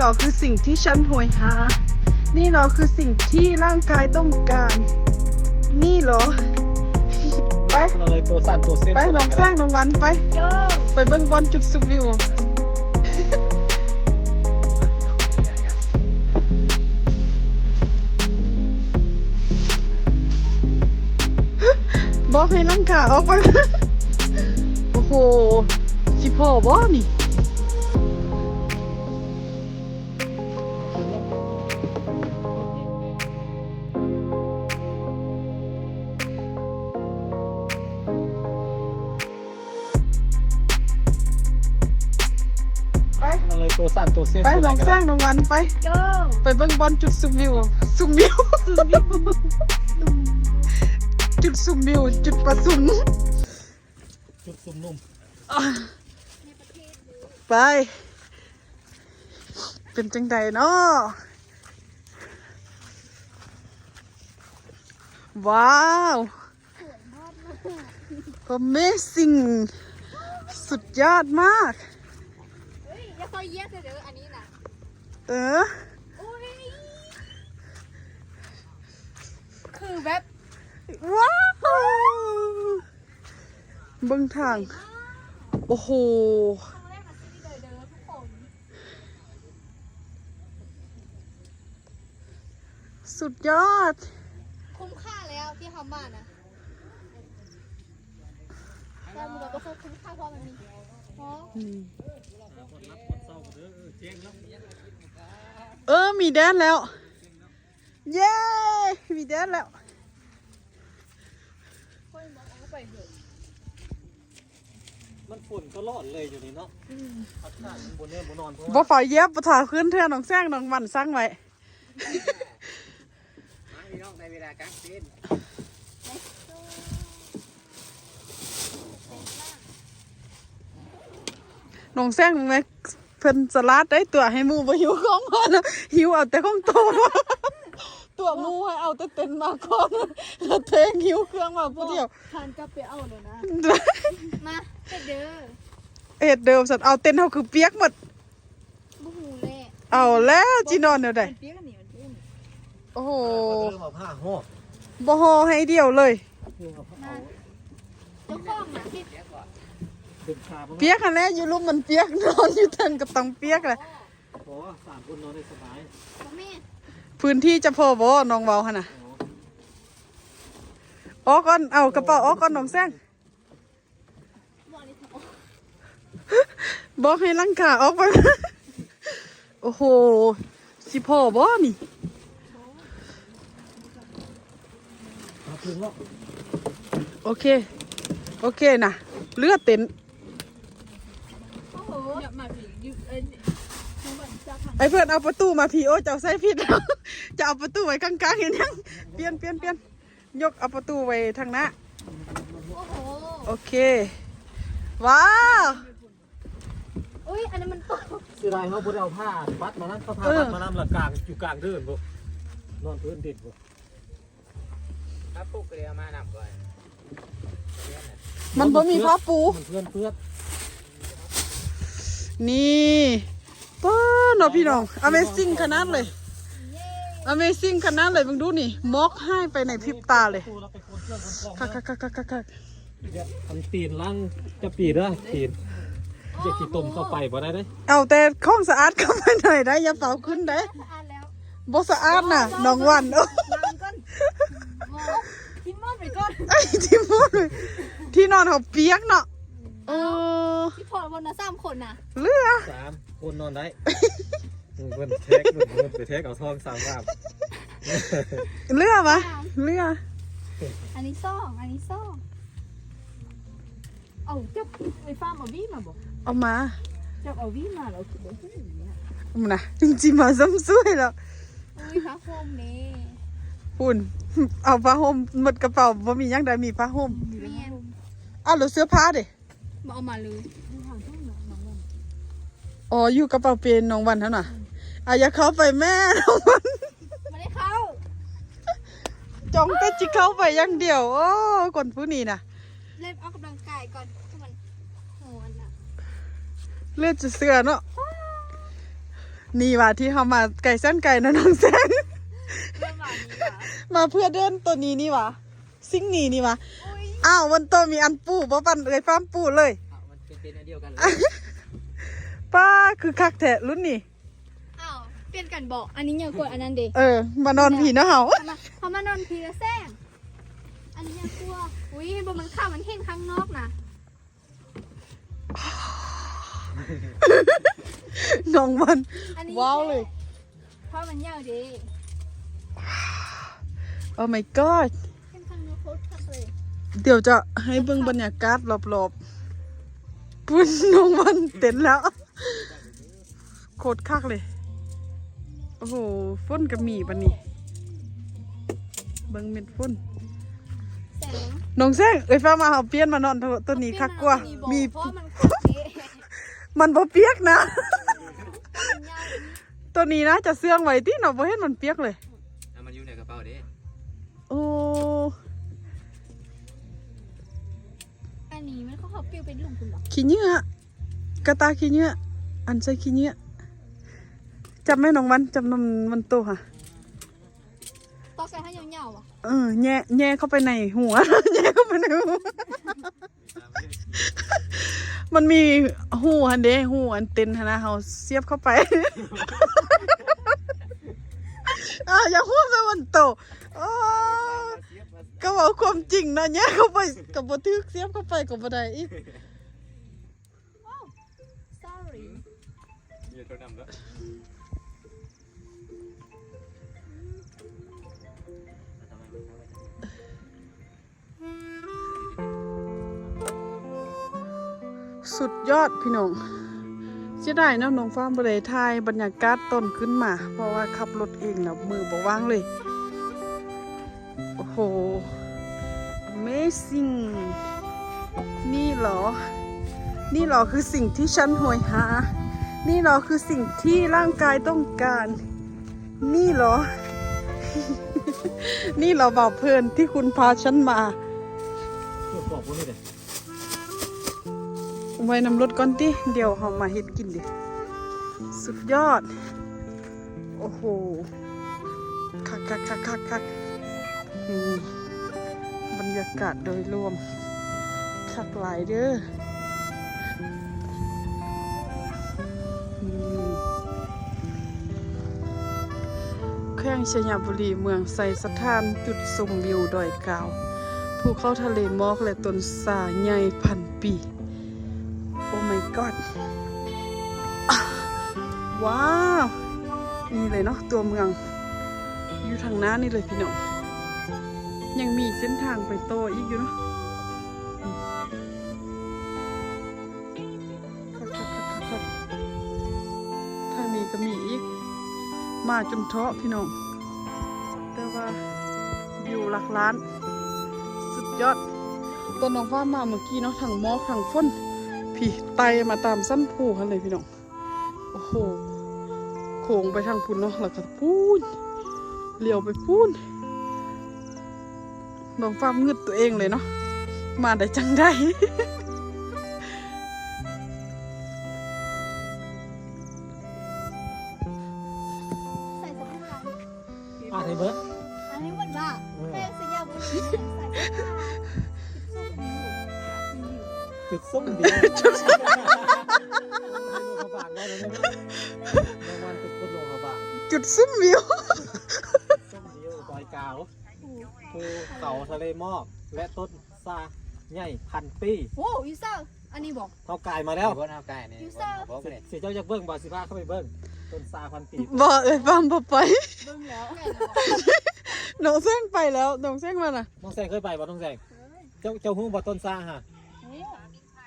นี่เหรอคือสิ่งที่ฉันโหยหา นี่เหรอคือสิ่งที่ร่างกายต้องการ นี่เหรอ ไป เอาเลย ตัวสั่นตัวเต้น ไป น้องแซง น้องวัน ไป ไปเบิ่งบ่อนจุดชมวิว บอกให้หลังคาออกไป โอ้โห สิพ้อบ่นี่ ไป เอาเลย ตัวสั่นตัวเต้น ไป น้องแซง น้องวัน ไป ไปเบิ่งบ่อนจุดชมวิว ชมวิว ชมวิว จุดชมวิว จุดประชุม จุดชุมนุม ไป เป็นจั่งใดน้อ ว้าว Amazing สุดยอดมาก เฮ้ย อย่าค่อยเหยียบเด้อ อันนี้นะ เออ โอ้ย คือแบบ ว้าว เบิ่งทาง โอ้โห สุดยอด คุ้มค่าแล้วที่เฮามานะ แล้วมันก็คุ้มค่าเพราะมันมี เนาะ อืม เออ มีแดดแล้ว เย้ มีแดดแล้ว มันฝนตลอดเลยอยู่นี่เนาะ อืม อากาศมันบ่แน่บ่นอน เพราะว่า บ่ฟ้าวเหยียบ บ่ฟ้าวขึ้นเทื่อ น้องแซง น้องวันสั่งไว้ มาพี่น้อง ได้เวลากางเต็นท์ น้องแซงแม่ เพิ่นสลาดได้ ตั๋วให้หมู่บ่หิ้วของมานะ หิ้วเอาแต่ของโตมา ตั๋วหมู่ให้เอาแต่เต็นท์มาก่อน แล้วเทงหิ้วเครื่องมาผู้เดียว คานกลับไปเอาแล้วนะ มา เฮ็ดเด้อ เฮ็ดเด้อ ซั่น เอาเต็นท์เฮาคือเปียกหมด บ่ฮู้แหละ เอาแล้ว จินอนแนวใด มันเปียกอันนี้ มันเปียกอันนี้ โอ้โห เอาผ้าห่อ บ่ห่อให้เดี่ยวเลย เจ้าของน่ะ เปียกหั่นแหละ อยู่ลุ่มมันเปียก นอนอยู่เทิงก็ต้องเปียกแหละ โอ้ สามคนนอนได้สบาย พื้นที่จะพอบ่ น้องเว้าหั่นน่ะ ออกก่อน เอากระเป๋าออกก่อน น้องแซง บอกให้หลังคาออกไป โอ้โห สิพ้อบ่นี่ โอเค โอเคนะ เหลือเต็นท์ ไอ้เพื่อนเอาประตูมาพี้ โอ้ เจ้าใส่ผิดแล้ว จะเอาประตูไว้กลางๆ เห็นยัง เปลี่ยน เปลี่ยน เปลี่ยน ยกเอาประตูไว้ทางหน้า โอ้โห โอเค ว้าว อุ๊ย อันนั้นมันตก เสียดายเฮาบ่ได้เอาผ้าปัดมานำ เอาผ้า เออ ปัดมานำ แล้วกางอยู่กลางเดินพุ้น นอนพื้นดินพุ้น ผ้าปูก็เลยเอามานำก่อน มันบ่มีผ้าปู มันเปื้อน เปื้อน นี่ ป๊าดเนาะพี่น้อง Amazing ขนาดเลย Amazing ขนาดเลย เบิ่งดูนี่ หมอกหายไปในพริบตาเลย คักๆๆๆๆ อันตีนล้างจะปีเด้อ ตีน อย่าขี้ตมเข้าไปบ่ได้เด้ เอาแต่ของสะอาดเข้าไปหน่อยได้ อย่าเฝ้าขึ้นได้ สะอาดแล้ว บ่สะอาดน่ะ น้องวัน วางก่อน ทิ่มหมอนไว้ก่อน ไอ้ทิ่มหมอนไว้ ที่นอนเขาเปียกเนาะ เออ สิพ้อบ่นะ สามคนน่ะ เหลือ สามคนนอนได้ เพิ่นแทก เพิ่นไปแทกเอาทองสามสาม เหลือวะ เหลือ อันนี้สอง อันนี้สอง เอา จับไอ้ฟ้ามาวีมาบ่ เอามา จับเอาวีมาแล้วคือบ่ฮู้เนี่ย มันนะ จริงๆ มาซ้ำซวยแล้ว อุ้ย ผ้าห่มนี่ พุ้น เอาผ้าห่มหมดกระเป๋า บ่มีหยังใด มีผ้าห่ม แม่น เอา แล้วเสื้อผ้าเด้ บ่เอามาเลย อ๋อ อยู่กระเป๋าเปน้องวันหั่นน่ะ อ่ะ อย่าเข้าไปแม่ น้องวัน บ่ได้เข้า จ้องแต่จิเข้าไปอย่างเดียว โอ้ คนผู้นี้นะ เล่นออกกำลังกายก่อน ให้มันฮ้อนน่ะ เลือดจะเสือเนาะ ນີ້ຫວາ ທີ່ເຮົາມາໄກແສນໄກນະ ນ້ອງແສງ ເລີ່ມມານີ້ຫວາ ມາເພື່ອເດີນໂຕນີ້ນີ້ຫວາ ສິ່ງນີ້ນີ້ຫວາ. ອຸ້ຍ ອ້າວ ມັນໂຕມີອັນປູບໍ່ ປັ້ນເອື້ອຍຟ້າມປູເລີຍ ອ້າວ ມັນເປັນອັນດຽວກັນເລີຍ ປ້າ ຄືຄັກແທ້ລຸ້ນນີ້. ອ້າວ ປ່ຽນກັນບໍ? ອັນນີ້ໃຫຍ່ກວ່າອັນນັ້ນເດ. ເອີ ມານອນພີ້ເນາະເຮົາ ເຮົາມາ ເຮົາມານອນພີ້ລະແສງ ອັນນີ້ໃຫຍ່ກວ່າ. ອຸ້ຍ ເຫັນບໍ່ ມັນຂາວ ມັນເຫັນຂ້າງນອກນະ. ນ້ອງມັນ ອັນນີ້ ວ້າວເລີຍ ເພາະມັນຍາວເດ້. Oh my god ເປັນຄັ້ງແລກໂຄດຄັກເລີຍ. ດຽວຈະໃຫ້ເບິ່ງບັນຍາກາດລອບໆ ພຸ້ນ ນ້ອງມັນເຕັ້ນແລ້ວ ໂຄດຄັກເລີຍ. ໂອ້ໂຫ ຝົນກໍມີບັດນີ້ ເບິ່ງເມັດຝົນ. ແສງ ນ້ອງແສງ ເອື້ອຍຟ້າມາ ເຮົາປ່ຽນມານອນໂຕນີ້ຄັກກວ່າ ມີ ເພາະມັນຄັກເດ້ ມັນບໍ່ປຽກນະ ມັນຍາວ. ໂຕນີ້ນະຈະເຊື່ອງໄວ້ຕິເນາະ ບໍ່ເຫັນມັນປຽກເລີຍ. ເອົາ ມັນຢູ່ໃນກະເປົາເດ້. ໂອ້ ອັນນີ້ມັນກໍເຂົ້າປິວເປັນຫຼຸມພຸ້ນບໍ? ຂີ້ເຫຍື້ອ ກະຕ່າຂີ້ເຫຍື້ອ ອັນໃສ່ຂີ້ເຫຍື້ອ. ຈັບແມ່ນ້ອງວັນ ຈັບນ້ອງວັນໂຕຫາ ຕອກໃສ່ໃຫ້ຍາວໆ ຫວາ? ເອີ ແຍ່ ແຍ່ເຂົ້າໄປໃນຫົວ ແຍ່ເຂົ້າໄປໃນຫົວ. ມັນມີຮູຫັ້ນເດ້ ຮູອັນເຕັນຫັ້ນນະ ເຮົາສຽບເຂົ້າໄປ. ອາ ຢ່າຫົວແມ່ວັນໂຕ. ໂອ້ ກໍເວົ້າຄວາມຈິງເນາະ ແຍ່ເຂົ້າໄປກໍບໍ່ຖືກ ສຽບເຂົ້າໄປກໍບໍ່ໄດ້ອີກ. ວ້າວ sorry ມີໂທນຳເດີ. ສຸດຍອດພີ່ນ້ອງ. ເສຍດາຍເນາະ ນ້ອງຟ້າມບໍ່ໄດ້ຖ່າຍບັນຍາກາດຕອນຂຶ້ນມາ ເພາະວ່າຂັບລົດເອງແລ້ວມືບໍ່ວ່າງເລີຍ. ໂອ້ໂຫ amazing. ນີ້ເຫລອ ນີ້ເຫລອຄືສິ່ງທີ່ສັນໂຫຍຫາ? ນີ້ເຫລອຄືສິ່ງທີ່ຮ່າງກາຍຕ້ອງການ? ນີ້ເຫລອ ນີ້ເຫລອບ່າວເພີນທີ່ຄຸນພາສັນມາ? ເອົາໄວ້ນຳລົດກ່ອນຕິ ດຽວເຮົາມາເຮັດກິນເດ. ສຸດຍອດ ໂອ້ໂຫ ຄັກໆໆໆໆ. ນີ້ບັນຍາກາດໂດຍລວມຄັກຫຼາຍເດີ. ນີ້ ແຂວງໄຊຍະບູລີ ເມືອງໄຊສະຖານ ຈຸດຊົມວິວດອຍກາວ ພູເຂົາທະເລໝອກ ແລະ ຕົ້ນຊາໃຫຍ່ພັນປີ. Oh my god ວ້າວ ນີ້ເລີຍເນາະ ຕົວເມືອງຢູ່ທາງໜ້ານີ້ເລີຍພີ່ນ້ອງ. ຍັງມີເສັ້ນທາງໄປຕໍ່ອີກຢູ່ເນາະ. ຄັກໆໆໆ ທາງນີ້ກໍມີອີກ ມາຈົນເທາະພີ່ນ້ອງ ແຕ່ວ່າວິວຫຼັກລ້ານ ສຸດຍອດ. ຕອນນ້ອງຟ້າມາເມື່ອກີ້ເນາະ ທັງໝອກທັງຝົນ ພີ້ ໄຕ່ມາຕາມສັນພູຫັ້ນເລີຍພີ່ນ້ອງ. ໂອ້ໂຫ ໂຄ້ງໄປທາງພຸ້ນເນາະ ແລ້ວກໍພຸ້ນ ລ້ຽວໄປພຸ້ນ. ນ້ອງຟ້າມງຶດຕົວເອງເລີຍເນາະ ມາໄດ້ຈັ່ງໃດ? ໃສ່ສະພາຍ ອ່ານໃຫ້ເບິດ ອ່ານໃຫ້ເບິດວ່າ ເອີ ແຂວງໄຊຍະບູລີ ໃສ່ສະພາຍ ຈຸດຊົມວິວ ຈຸດຊົມວິວ ຈຸດຊົມວິວ ນ້ອງວັນເປັນຄົນຫຼວງພະບາງ ຈຸດຊົມວິວ ຈຸດຊົມວິວດອຍກາວ ພູເຂົາທະເລໝອກ ແລະ ຕົ້ນຊາໃຫຍ່ພັນປີ. ໂອ້ ຢູ່ໃສ? ອັນນີ້ບໍ? ເຮົາກາຍມາແລ້ວ ເຮົາກາຍນີ້ ຢູ່ໃສ? ຊິເຈົ້າຢາກເບິ່ງບໍ່? ຊິພາເຂົ້າໄປເບິ່ງຕົ້ນຊາພັນປີ. ບໍ່ ເອີຍ ປ້າມບໍ່ໄປ ເບິ່ງແລ້ວ ນ້ອງແຊງໄປແລ້ວ ນ້ອງແຊງວ່ານະ. ນ້ອງແຊງເຄີຍໄປບໍ່? ນ້ອງແຊງ ເຈົ້າ ເຈົ້າຮູ້ບໍ່ຕົ້ນຊາຫະ?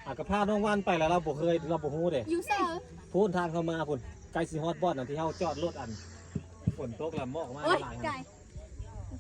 ອາ ກໍພານ້ອງວັນໄປແລ້ວ ລາວບໍ່ເຄີຍ ລາວບໍ່ຮູ້ເດ້. ຢູ່ໃສ? ພຸ້ນ ທາງເຂົ້າມາພຸ້ນ ໃກ້ຊິຮອດບ່ອນນັ້ນທີ່ເຮົາຈອດລົດ ອັນຝົນຕົກແລ້ວໝອກມາຫຼາຍໆ ໄກ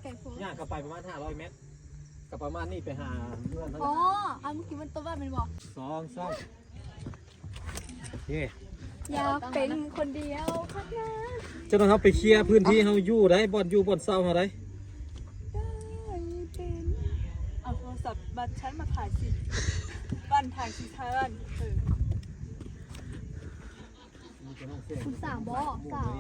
ໄກໂພດ ຍ່າງເຂົ້າໄປປະມານຫ້າຮ້ອຍແມັດ ກໍປະມານນີ້ໄປຫາເຮືອນເຮົາ. ອໍ ເອົາ ເມື່ອກີ້ມັນຕົກແລ້ວແມ່ນບໍ່? ສອງ ສອງ ເຢ້ ຢາກເປັນຄົນດຽວພັດນາ. ເຈົ້າໜ້ອຍເຮົາໄປເຄຍພື້ນທີ່ເຮົາຢູ່ໄດ໋ ບ່ອນຢູ່ບ່ອນເຊົາເຮົາໄດ໋. ໄດ້ເປັນ ເອົາໂທລະສັບບ້ານຊັ້ນມາຖ່າຍຊິ ບ້ານຖ່າຍຊິຖ່າຍບ້ານ ເອີ. ຜູ້ສາວບໍ່ສາວ